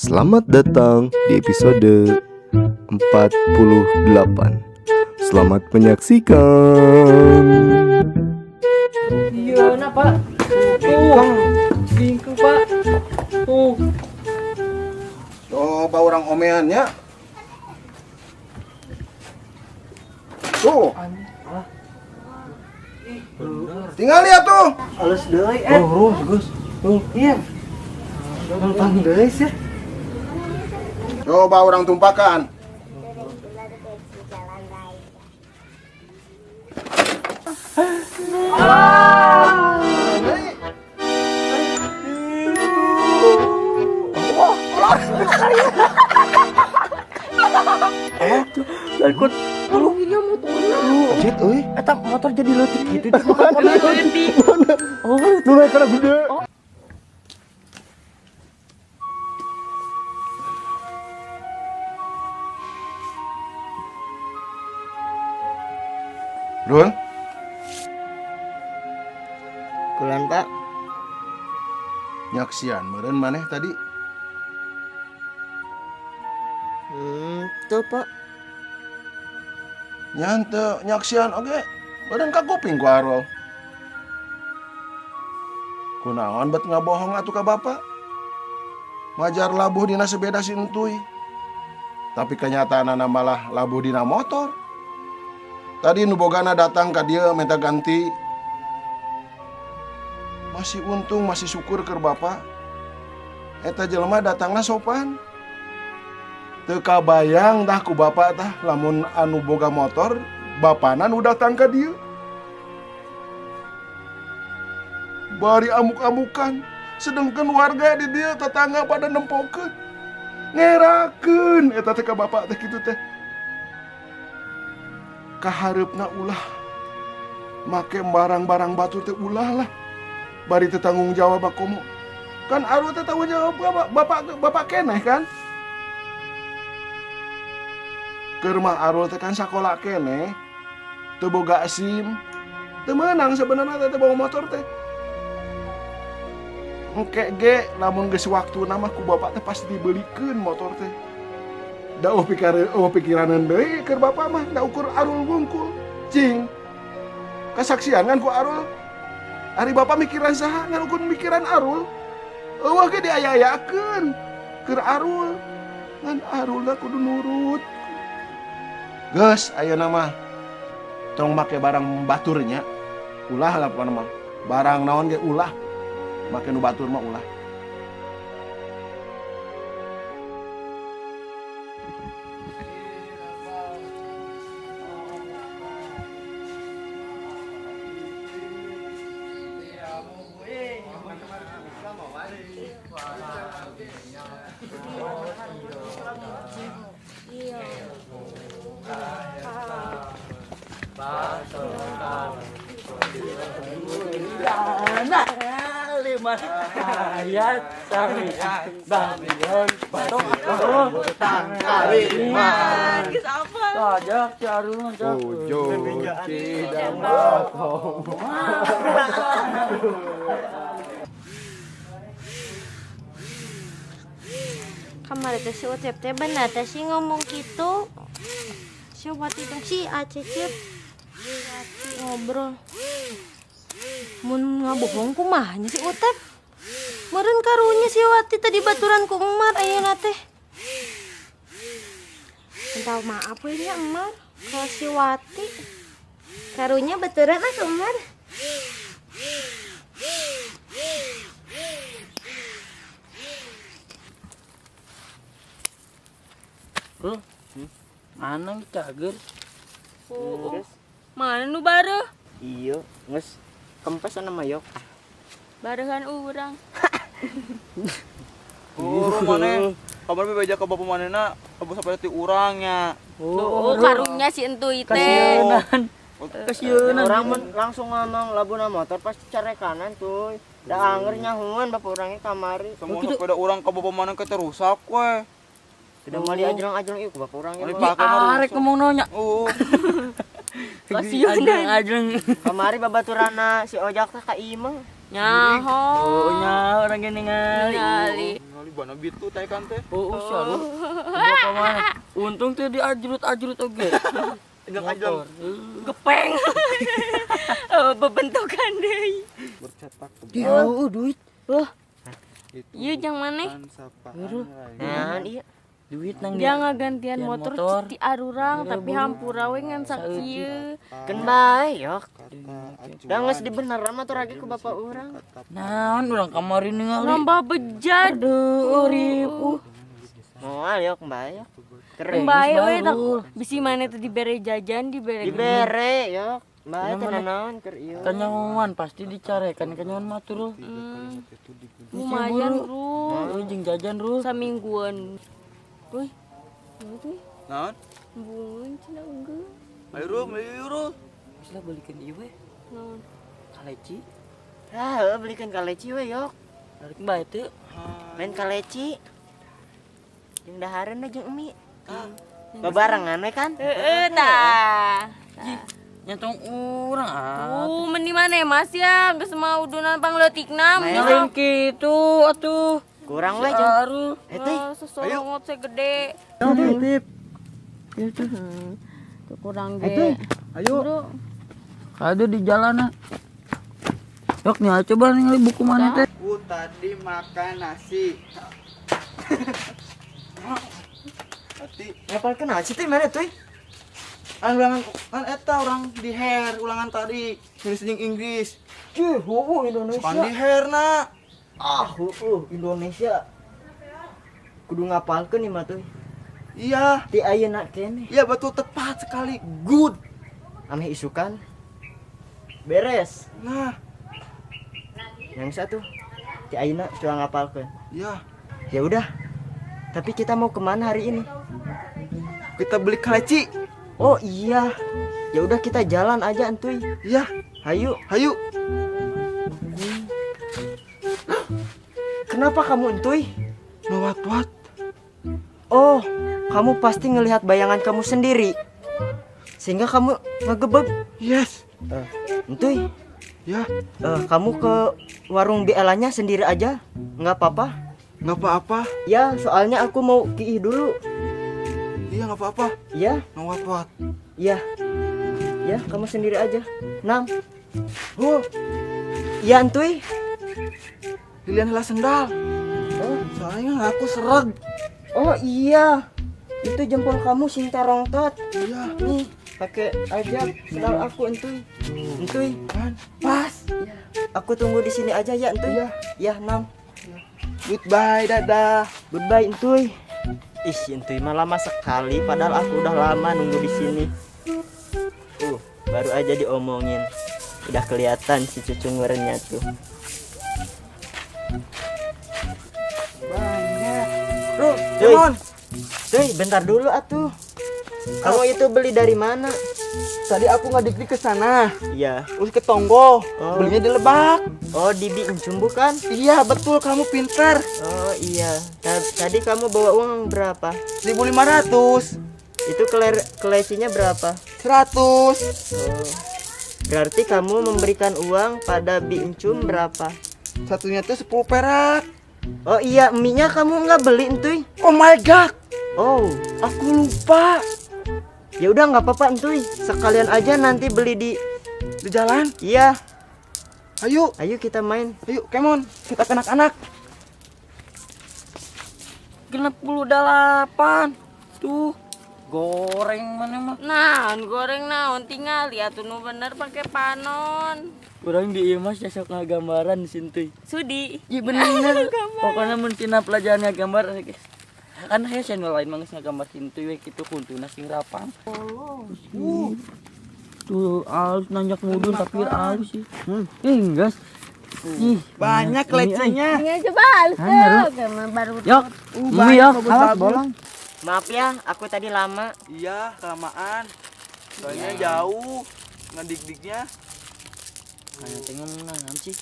Selamat datang di episode 48. Selamat menyaksikan. Iya, nah Pak. Tuh, bingkung Pak. Tuh. Coba orang omeannya. Tuh. Tinggal lihat tuh. Alus deui eh. Oh, Gus. Tuh. Iya. Gampang deui sih. Coba orang tumpakan. Ikut. Iya motornya. Jet euy. Eta motor jadi leutik gitu. Leutik. Oh, Nu naik kana gede. Rul, Kulan Pak. nyaksian meureun maneh tadi. Tuh Pak. Nyante nyaksian oge. Meureun ka kuping ku Arul. Kunaon bet ngabohong atuh ka bapak? Majar labuh dina sepeda si entuy. Tapi kenyataanana malah labuh dina motor. Tadi nu bogana datang ka dieu minta ganti. Masih untung, masih syukur keur bapak. Eta jelema datangna sopan. Teu kabayang tah ku bapak tah lamun anu boga motor bapana nu datang ka dieu. Bari amuk-amukan, sedengkeun warga di dieu tetangga pada nempokeun. Ngerakeun eta teh ka bapak teh kitu teh. Kahareupna ulah make barang-barang batur teh ulah lah. Bari teh tanggung jawab komo. Kan Arul teh tanggung jawab bapak bapak keneh kan? Keur mah Arul teh kan sakola keneh. Teu boga SIM. Teu meunang sebenarnya teh bawa motor teh. Engke ge lamun geus waktuna mah ku bapak teh pasti dibelikeun motor teh. Da oh pikiraneun deui keur bapak mah da ukur Arul wungkul. Cing. Kasaksian kan ku Arul. Ari bapak mikiran saha ngan ukur mikiran Arul. Eueuh ge diaya-ayakeun keur Arul. Ngan Arulna kudu nurut. Geus ayeuna mah tong make barang baturnya. Ulah lah pokona mah. Barang naon ge ulah. Make nu batur mah ulah. Ayat sami Bang Sajak si Arul mah jak. Ujung tidak. Kamari teh si Ucep teh bener teh sih ngomong gitu. Si Wati dong si Acecep. Wati ngobrol. Mun ngabohong kumaha nya si Utep. Meureun karunya si Wati tadi baturan ku Emar ayeuna teh. Minta maaf we nya Emar kalau si Wati. Karunya baturan ah ke Emar. Bro, mana cager? Oh, mana nu bareuh? Iya, geus kempes ana mah yok. Bareuhan urang. Oh, maneh. Kabar bebeja ka bapak manehna, abus sampai ti urang nya. Oh, karunya si entuy teh. Kasieunan. Kasieunan. Orang mun langsung ngomong labuna motor pasti carekanan tuh. Da anger nyahuan bapak urangnya kamari. Semua sepeda urang ka bapak maneh ke rusak we. Sudah mali ajrong-ajrong ieu ku bapak urangnya. Mali mah. pake mah Arek rusak. ngomong nonya. Oh. Kasieunan. Ajreng. Kamari babaturana si Ojak teh ka imah. Nyaho. Oh, nya orang gini ngali. Ningali. Tinggal bana bitu taekan teh. Oh, sia lu. Bawa mana? Untung teh diajrut-ajrut oge. Ajang-ajang. Gepeng. Bebentukan deui. Bercetak. Oh, duit. Wah. Ieu jang maneh? Nah, iya. Duit nang Dia ngagantian motor ti arurang tapi hampura we ngan sakieu. Keun bae yok. Da geus dibeneran motor lagi ku bapak urang. Naon urang kamari ningali. Nambah bejad. Aduh, ribu. Moal yok bae yok. Keren. Bae we tak bisi maneh teh dibere jajan dibere. Dibere yok. Bae teh nanaon keur ieu. Kanyahoan pasti dicarekan kanyahoan mah tuh. Lumayan, Bro. Jeung jajan, Rul. Samingguan. Wih, tuh. Naon? Bungun cenah unggul. Ayo Rul, ayo Rul. Geus lah belikeun ieu we. Naon? Kaleci. Ah, heuh belikeun kaleci we yok. Balik bae teu. Main kaleci. Jeung dahareun jeung mie. Babarengan we kan? Heeh tah. Nyantong urang ah. Meni maneh Mas ya geus mah udunan pangleutikna. Lain kitu atuh. Kurang we jeung. Aruh. Eh teh. Sesorot segede. Titip. Tuh kurang ge. Ayo. Kade di jalan. Yok nih coba ningali buku mana teh. Aku tadi makan nasi. Ati, Ngapalkeun naon sih teh mana tuh? An ulangan kan eta orang di hair ulangan tadi tulis jeung Inggris. Cuh, heueuh Indonesia. Kan di hair na. Ah, heueuh Indonesia. Kudu ngapalkeun ieu mah tuh. Iya. Ti ayeuna keneh. Iya betul tepat sekali. Good. Ameh isukan. Beres. Nah, Yang satu ti ayeuna coba ngapalkeun. iya. Ya udah. Tapi kita mau kemana hari ini? Kita beli kaleci. Oh iya. Ya udah kita jalan aja entuy. Iya, Hayu. hayu. Kenapa kamu entuy? No what what? Oh, kamu pasti ngelihat bayangan kamu sendiri. Sehingga kamu ngegebeg. Yes. Entuy, Ya, kamu ke warung BL-nya sendiri aja. Nggak apa-apa. nggak apa-apa. Ya, soalnya aku mau kiih dulu. Iya, nggak apa-apa. Ya, No what what. ya. Ya, kamu sendiri aja. Nam. Oh, Ya, entuy. pilihan heula sendal. Oh, Soalnya aku sereg. oh iya. Itu jempol kamu sing tarongtot. Iya, Nih, pakai aja sendal aku entuy. Entuy, kan pas. aku tunggu di sini aja ya, entuy. Iya. Ya, Nam. Goodbye, dadah. Goodbye, entuy. Ih, entuy mah lama sekali padahal aku udah lama nunggu di sini. Baru aja diomongin. Udah kelihatan si cucungurnya tuh. Banyak. Rul, Cuy. come on. Cuy, bentar dulu atuh. Kamu itu beli dari mana? Tadi aku nggak diklik ke sana. Iya. Terus ke Tonggo. Oh. Belinya di Lebak. Oh, di Bincum bukan? Iya, betul kamu pinter. Oh iya. Tadi kamu bawa uang berapa? 1.500. Itu kelecinya berapa? 100. Oh. Berarti kamu memberikan uang pada Bincum berapa? Satunya tuh 10 perak. Oh iya, mie-nya kamu nggak beli entuy? Oh my god, Oh, aku lupa. ya udah nggak apa-apa entuy. Sekalian aja nanti beli di Di jalan. Iya, Ayo, ayo kita main. ayo, come on. Kita ke anak-anak. 68. Tuh, goreng mana mah. Naon goreng naon tinggal ya tuh nu bener pakai panon. Urang di ieu mah sok ngagambaran sintuy. Sudi. Iya bener. Pokoknya mun tina pelajaran ngagambar guys. Kan hese channel lain mah geus ngagambar sintuy we kitu kuntuna sing rapang. Tuh alus nanjak mudun tapi alus sih. Ih, geus. Ih, Banyak kelecinya. Ya coba halus tuh. Kayak baru Yok, mie yok, awas bolong. Maaf ya, aku tadi lama. Iya, kelamaan. Soalnya jauh ngedik-diknya. Kayak tengok naon sih?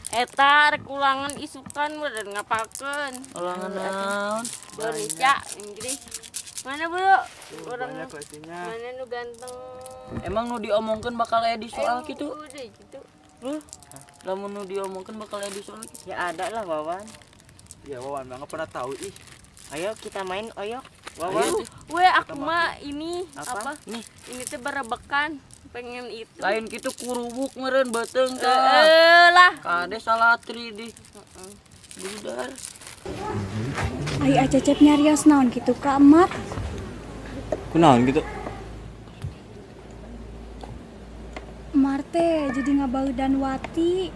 Eta rek ulangan isukan bener ngapakeun. Ulangan naon? Indonesia, Inggris. Mana bro? Orang Banyak kelecinya. mana nu ganteng? Emang nu diomongkeun bakal aya di soal kitu? Udah gitu. Lamun nu diomongkeun bakal aya di soal kitu. Ya ada lah Wawan. Ya Wawan mah nggak pernah tahu ih. Ayo kita main oyok. Wawan. Weh, aku mah ini Apa? apa? Nih. Ini teh berebekan, pengen itu. Lain kitu kurubuk meureun beuteung tah. Eh lah. Kade salatri di. Budar. Ai Acecep nyarios naon kitu ka Emar? Kunaon gitu? Emar teh jadi ngabaudan Wati.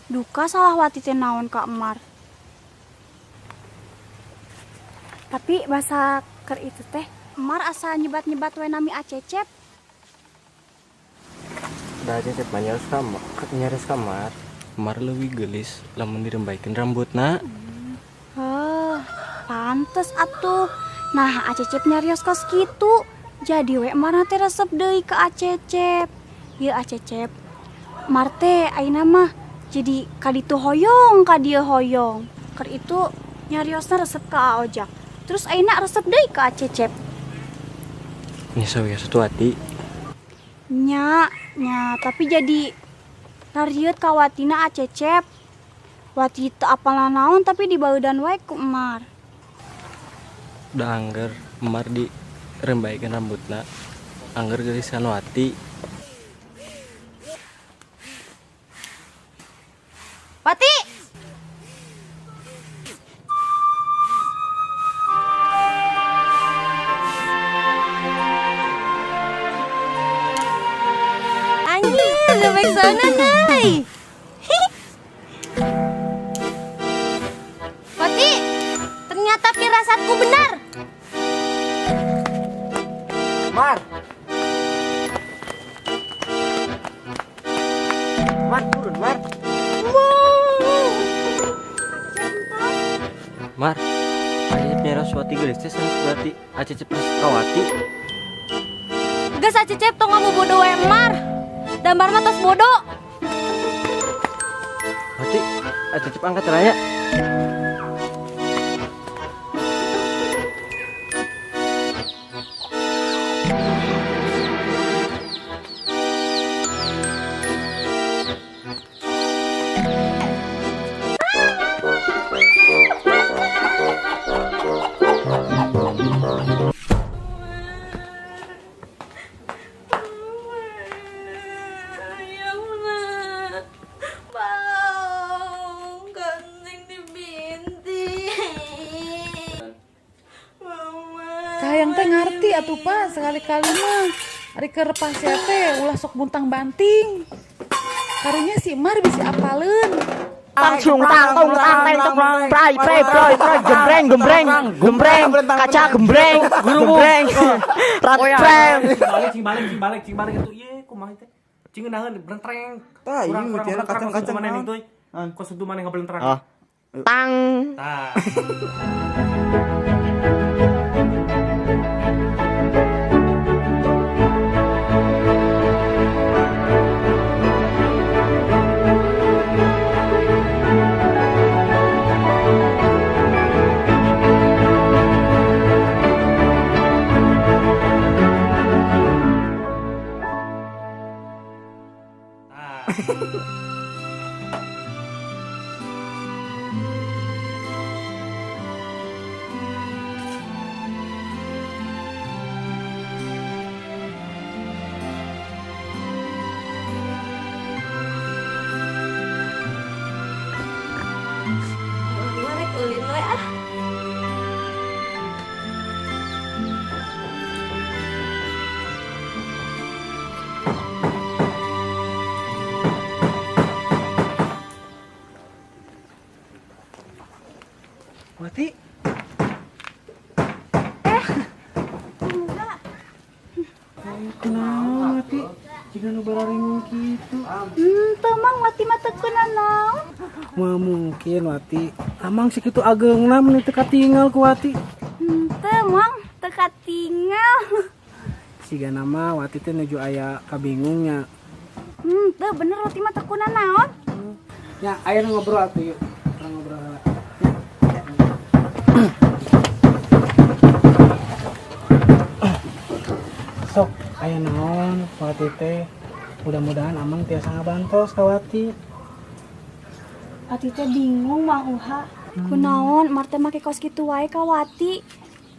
Duka salah Wati teh naon ka Emar. Tapi bahasa ker itu teh Emar asa nyebat-nyebat we nami Acecep. Da Cecep mah nyaris kamar, nyaris kamar. Mar leuwih geulis lamun dirembaikeun rambutna. Oh, pantes atuh. Nah, Acecep nyarios kos kitu. Jadi we Emar teh resep deui ka Acecep. Ieu Acecep. Emar teh ayeuna mah jadi kaditu hoyong ka dieu hoyong. Keur itu nyariosna resep ka Aojak. Terus ayeuna resep deui ka Acecep. Nya sawios atuh Wati. Nya, nya, tapi jadi rarieut ka Watina Acecep. Wati teu apal naon tapi dibaudan wae ku Emar. Da angger Mar dirembaikeun rambutna. Angger geulisan Wati. Wati! Anjir, lebih sana, Nay. Wati, ternyata firasatku benar. Mar. Mar turun, Mar. Mar, Acecep nyarios Wati geulis teh sanes berarti Acecep resep ka Wati. Geus Acecep tong ngamu bodoh wae Mar. Damar mah tos bodoh. Wati, Acecep angkat raya. Ya Allah. Bang, gandeng dibinti. Mama. Kahayang teh ngarti atuh Pak, sekali-kali mah. Ari keur pasea teh ulah sok buntang banting. Karunya si Mar bisi apaleun. Tang tang tong tang teng tong prai prai prai prai gembreng gembreng gembreng kaca gembreng gembreng ratpreng. Balik cing balik cing balik cing balik itu ieu kumaha teh. Cing ngeunaheun blentreng. Tah, Kurang ieu kurang tiana blentreng kacang-kacang kos maneh naon? nih tuh. Kos itu maneh ngablentrang. Ah. Tang. Tah. Mama rek ulin we ah. Wati. Enggak. Kunaon Wati? Jiga nu bararingung kitu. Teu Mang, Wati mah teu kunanaon. Moal mungkin Wati. Amang sakitu ageungna mun teu katinggal ku Wati. Henteu Mang, teu katinggal. Sigana mah Wati teh nuju aya kabingungnya. Teu bener Wati mah teu kunanaon. Ya, ayo ngobrol atuh yuk. Urang ngobrol heula. Sok, aya naon Wati teh? Mudah-mudahan Amang tiasa ngabantos ka Wati. Wati teh bingung Mang Uha. Kunaon Mar teh make kos kitu wae ka Wati.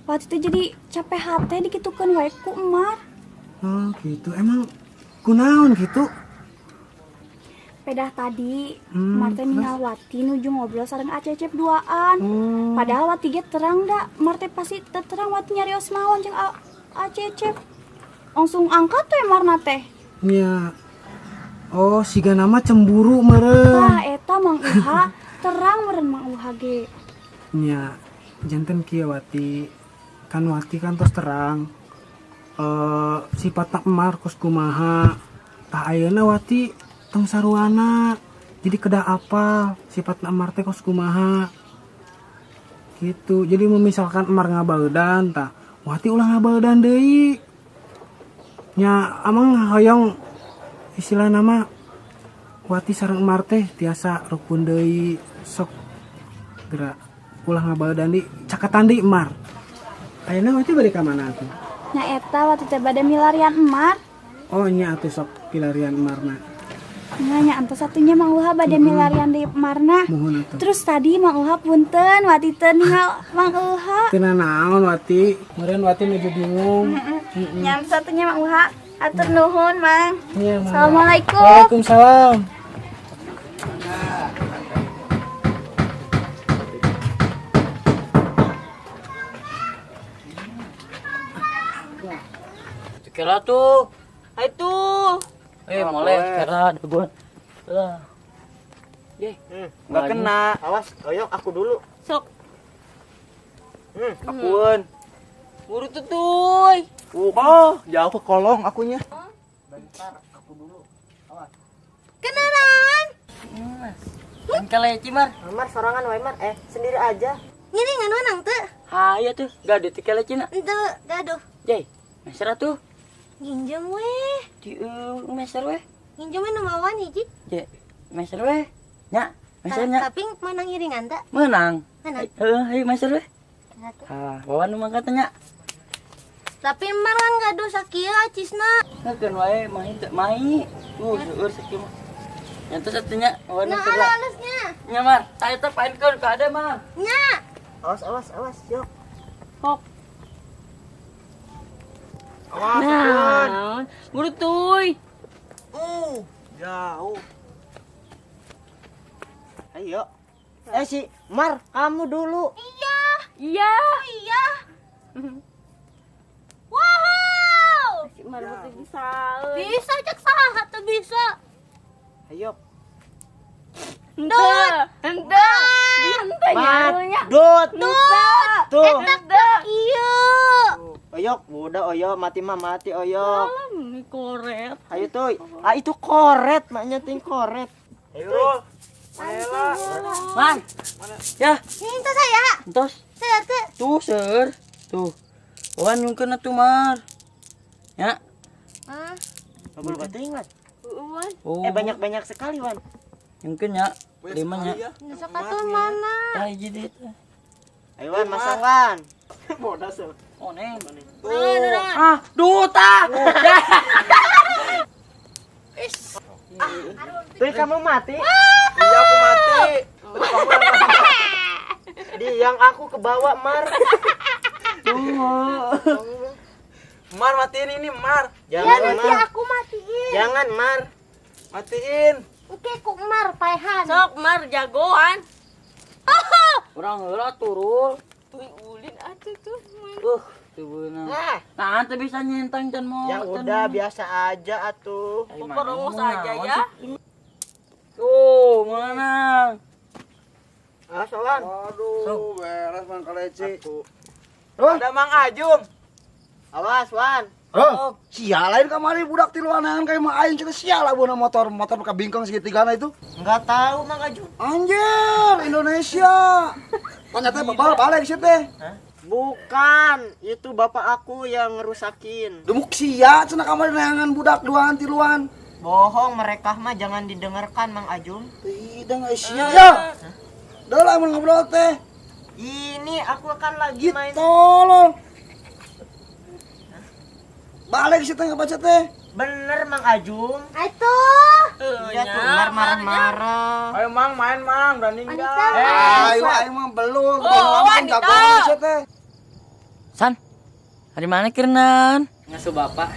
Wati teh jadi capek hate dikitukeun wae ku Emar. Oh gitu, emang kunaon gitu? Pedah tadi Mar teh ningal Wati nuju ngobrol sareng Acecep duaan. Padahal Wati ge terang da, Mar teh pasti teu terang Wati nyarios naon jeung Acecep. Langsung angkat teh Marna teh. Nya. Oh, siga nama cemburu meureun. Tah eta Mang Uha terang meureun Mang Uha ge. Nya, janten kieu Wati. Kan Wati kan tos terang. Sifatna Emar kos kumaha. Tah ayeuna Wati tong saruana. Jadi kedah apal sifatna Emar teh kos kumaha. Gitu. Jadi misalkan Emar ngabaeudan tah Wati ulah ngabaeudan deui. Nya amang hoyong istilah nama Wati sareng Emar teh tiasa rukun deui sok gerak ulah ngabaeudan deui cakatan deui Emar. Ayeuna Wati bade ka mana atuh? Nya eta Wati teh bade milarian Emar. Oh nya atuh sok pilarian Emarna. Nya nya antos satunya Mang Uha bade milarian deui Emarna. Muhun atuh. Terus tadi Mang Uha punten Wati teu ningal Mang Uha. Teu nanaon Wati, meureun Wati nuju bingung. Nya antos satunya Mang Uha. Atur nuhun Mang. Iya, Mang. Assalamualaikum. Waalaikumsalam. Kira tuh. Ayo tuh. Boleh kira gua. Lah. Ye, Enggak kena. Awas, oyok aku dulu. Sok. Akuan. Buru tuh tuy. Oh, jauh ke kolong akunya. Kenalan. Kan kaleci Mar. Mar sorangan wae Mar, sendiri aja. Ngiringan wenang teu? Hayo tuh, gaduh teh kaleci na. Henteu, gaduh. Jay, meser atuh. Nginjem weh. Di meser weh. Nginjem we nu mawan hiji. Jay, meser weh. Nya, meser nya. Tapi menang ngiringan teu? Menang. Menang. Heeh, ayo meser weh. Ah, wawan nu mangkat nya. Tapi Mar kan gaduh sakieu acisna. Ngekeun wae mahi teu mahi. Seueur sakieu mah. Nya teh satunya wawan Nah, nu sebelah. alusnya. Nya Mar, saya teh paenkeun ka ade Mar. Nya. Awas awas awas, yuk. Hop. Awas, akuan. Nah, buru tuy. Jauh. Ayo. Si Mar, kamu dulu. Iya. Iya. Iya. Wow. Si Mar teh bisa. Bisa cek saha teu bisa. Ayo. Henteu. Henteu. Henteu nyarunya. Dut. Dut. Tuh. Eta kieu. Oyok, udah oyok, mati mah mati oyok. Ini koret. Ayo tuh. Ah itu koret, maknya ting koret. Ayo. Mar. Ya, Ini teh saya. entos. Seur teu. Tuh, seur. Tuh. Wawan nyungkeun atuh Mar. Ya. Ah, Ngobrol bating, Wan. Wan. Oh. Banyak-banyak sekali, Wan. Nyungkeun nya. Lima nya. nu sok atuh mana? Tah hiji deui teh. Ayo Wan, masang Wan. Bodas. Oh, neng. Tuh. Ah, duta. Tuh kamu mati. Iya, aku mati. Di yang aku kebawa Mar. Mar matiin ini, Mar. Ya Jangan nanti Mar. aku matiin. Jangan Mar. Matiin. Oke, ku Mar paehan. Sok Mar jagoan. Urang heula turun. Tuy ulin atuh tuh. Tuh beunang. Nah, Nah, teu bisa nyentang can mau. yang udah biasa aja atuh. Poporongos aja ya. Tuh, menang. Awas Wan. Aduh, beres Mang Kaleci. Ada Mang Ajung. Awas Wan. Oh, sia lain kamari budak tiluanan kayak mah aing cenah sia lah buana motor, motor ka bingkong segitigana itu. Enggak tahu Mang Ajung. Anjir, Indonesia. Ternyata bebal balik sih teh. Bukan, itu bapak aku yang ngerusakin. Gemuk sia cenah kamari neangan budak duaan tiluan. Bohong mereka mah jangan didengarkan Mang Ajung. Tidak nggak sia ya. Udah lah mun ngobrol teh. Ini aku kan lagi main. Tolong. Balik sih teh ngabaca teh. Bener Mang Ajum. Atuh. Iya tuh, Mar marah-marah. Ayo Mang main Mang, berani enggak? Eh, ayo aing mah belum. Oh, wanita. San, hari mana kirnan? Ngasuh bapak.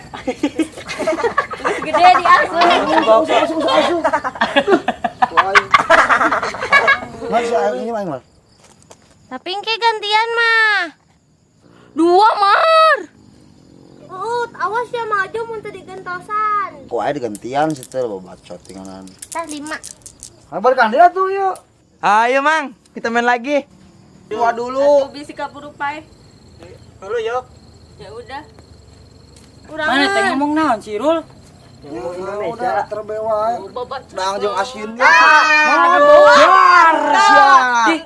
Gede di aku. Asuh asuh asuh. Mas aing ini aing mah. Tapi engke gantian mah. Dua Mar. Uut, awas ya Mang Ajum mun teu digentosan. Ku aing digantian sih teh loba bacot tinganan. Tah 5. Ayo balik dia tuh yuk. Ayo Mang, kita main lagi. Dua dulu. Atuh bisi kaburu pae. Dulu yuk. Ya udah. Mana teh ngomong naon si Rul? Udah terbewa. Dang jeung asin.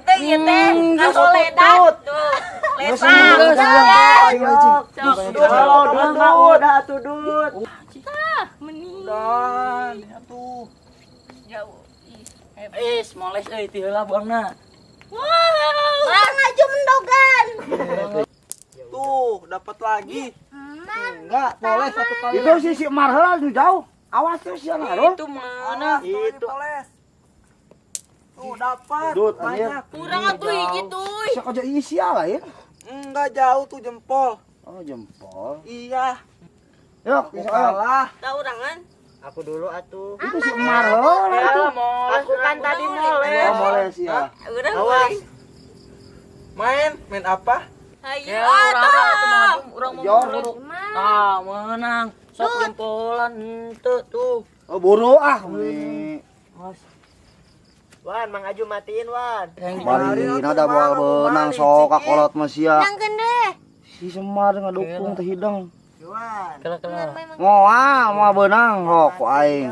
Teh ieu teh kasoledat. Tuh. Udah atuh dut. Tah, meni. Dan atuh. Jauh. Eh, moles euy ti heula buangna. Wow. Mang Ajum mendogan. Tuh, dapat lagi. Enggak, boleh satu kali. Itu si si Mar heula nu jauh. Awas tuh si Mar. Itu mana? Itu. Tuh, dapat. Dut, anjir. Banyak. Kurang atuh hiji tuh. Sok aja isi lah ya. Enggak jauh tuh jempol. Oh, jempol. Iya. Yuk, Aku kalah. Tah urangan. Aku dulu atuh. Itu si Mar heula itu. Aku kan tadi moles. Oh, moles ya. Urang Awas. Main, main apa? Ayo Ya, urang atuh. urang mau Jor. moles. Ah, menang. Sok jempolan henteu tuh. Oh, buru ah. Nih. Wan, Mang Ajum matiin Wan. Bari nada moal beunang sok kakolot mah sia. Nangkeun deh. Si Semar ngadukung teh hidung. Wan. Kela kela. Moal moal beunang rok ku aing.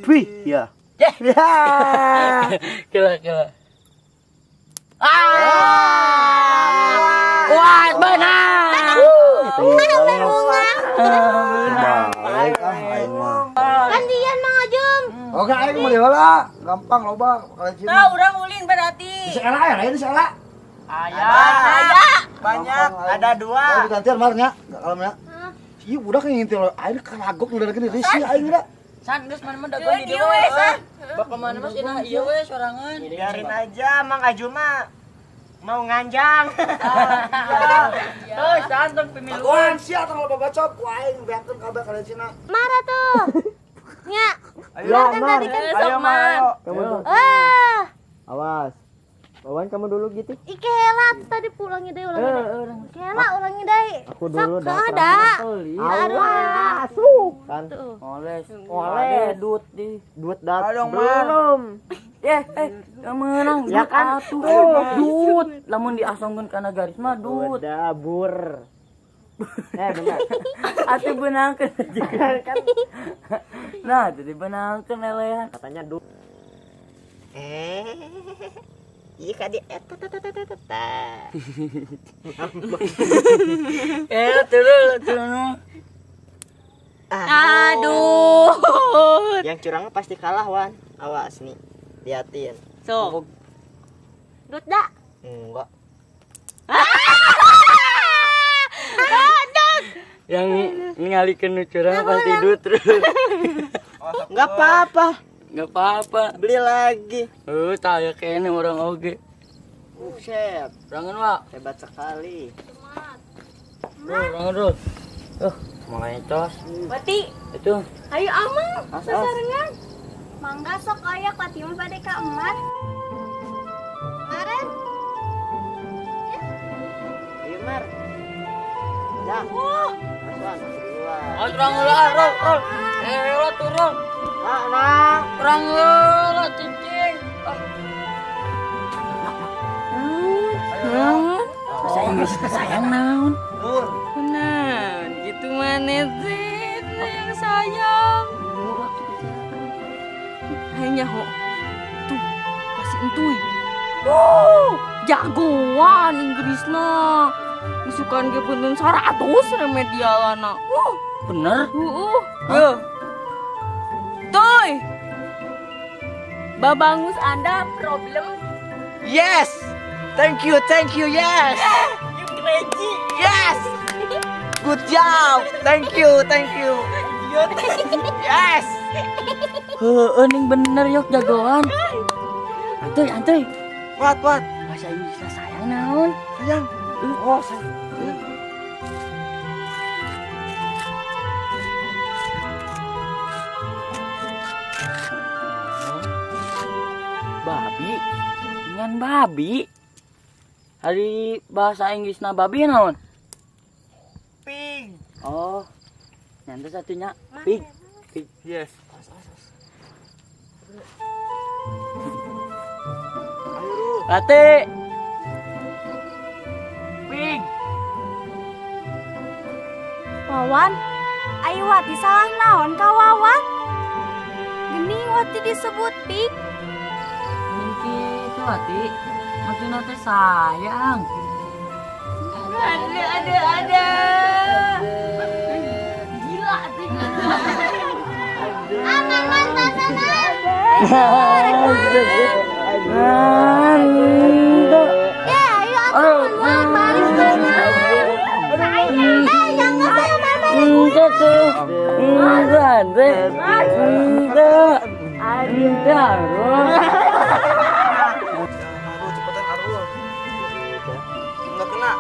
Wih, ya. Ya. Kela kela. Ah! Wah, beunang. Balik ah aing mah. Gantian Mang Ajum. Oke, aing meuli heula. Gampang loba kali cina. Tah urang ulin berarti. Si Ela ya, lain si Ela. Aya. Banyak, Ada dua. Oh, digantian marnya, enggak kalem ya. Iya, budak yang ngintil aing karagok udah lagi risi aing da. San geus mana mah dagoan di dieu we. Bakal mana mah cenah ieu we sorangan. Biarin aja Mang Ajum mah mau nganjang. Tuh, san tong pemiluan. Aguan sia tong loba bacot ku aing beakeun kabeh kali cina. Marah tuh. Nya. Ayo, Kan tadi kan Ayo, Mar, ayo. Ah, Awas. Wawan kamu dulu gitu. Ike hela tadi pulangnya deh ulangi deh. Hela ulangi deh. Aku dulu Sok ada. Awas. Kan. Moles. Moles. Dut di. Duit dat. Ayo dong, Mar. Belum. Eh, menang. Ya kan? Atuh. Dut. Lamun diasongkeun kana garis mah dut. Udah bur. Eh benar. Atuh beunangkeun aja. Nah, jadi beunangkeun elehan. Katanya du. Iya kadi eta ta ta ta ta ta. Eh, turun, turun. Aduh. Yang curangnya pasti kalah Wan. Awas nih. Liatin. Sok. Dut dah. Enggak. Yang ngalikeun nu curang pasti dut terus. Enggak apa-apa. Enggak apa-apa. Beli lagi. Eh, taya kene orang oge. Buset, Urangan, Wak. hebat sekali. Urangan, Rul. Mulai tos. Wati, Itu. ayo amang sasarengan. Mangga sok aya Wati mah bade ka Emar. Maren. Ayo Mar. Dah. Mas Wan, aku duluan. Oh, urang heula, Rul, Rul. Eh, heula turun. Nah, nah. Urang heula cicing. Bahasa Inggris sayang naon? Nah, gitu mana sih yang sayang. Hanya ho. Tuh, pasti entuy. Wow, jagoan Inggrisna. Isukan ge punten 100 remedialana. Wuh, Bener? Heeh. Heuh. Tuy. Babangus Anda problem. Yes. Thank you, yes. You crazy. Yes. Good job. Thank you, thank you. Yes. Heeh, ning bener yok jagoan. Antuy, antuy. What, what? Bahasa Inggrisnya sayang naon? Sayang. Oh, sayang. Babi. Dengan babi. Hari bahasa Inggrisna babi naon? Pig. Oh. Nyantai satunya pig. Pig. Yes. Ate. Pig. Wawan, ayo Wati salah naon ka Wawan? Geni Wati disebut pig. Mungkin itu Wati. Maksudnya teh sayang. Ada, ada, ada. Gila sih. Aman, man, Ya, ayo atuh keluar balik mana? Eh, jangan saya mama. Enggak tuh. Enggak, Andre. Enggak. Enggak. Arul, cepetan Arul. Enggak kena.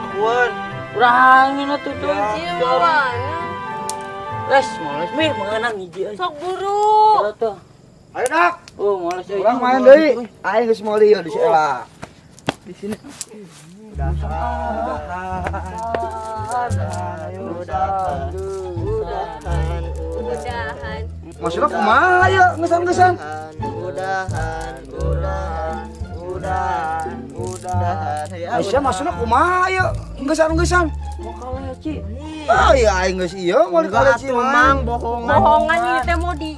Akuan. Kurangin atuh tuh. Iya, mana? Les, moles mir mengenang hiji euy. Sok buru. Tuh. Ayo, Dak. Oh, moles euy. Urang main deui. Aing geus meuli ieu di si Ela. Di sini. Udahan. Udahan. Maksudnya kumaha ya ngesan-ngesan? Udahan, udahan, udahan, udahan. Aisyah maksudnya kumaha ya ngesan-ngesan? Mau kalah Ci. Oh iya aing geus ieu mau dikaleci Mang bohongan. Bohongan ini teh mau di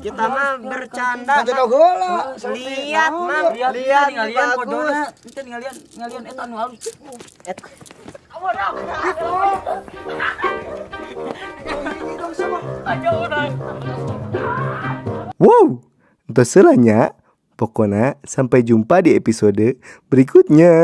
Kita mah bercanda. Kan heula. Lihat, Mang. Lihat, Lihat, ngalian bagus. kodona, ente ngalian ngalian eta nu halus. Wow, entos heula nya. Pokona sampai jumpa di episode berikutnya.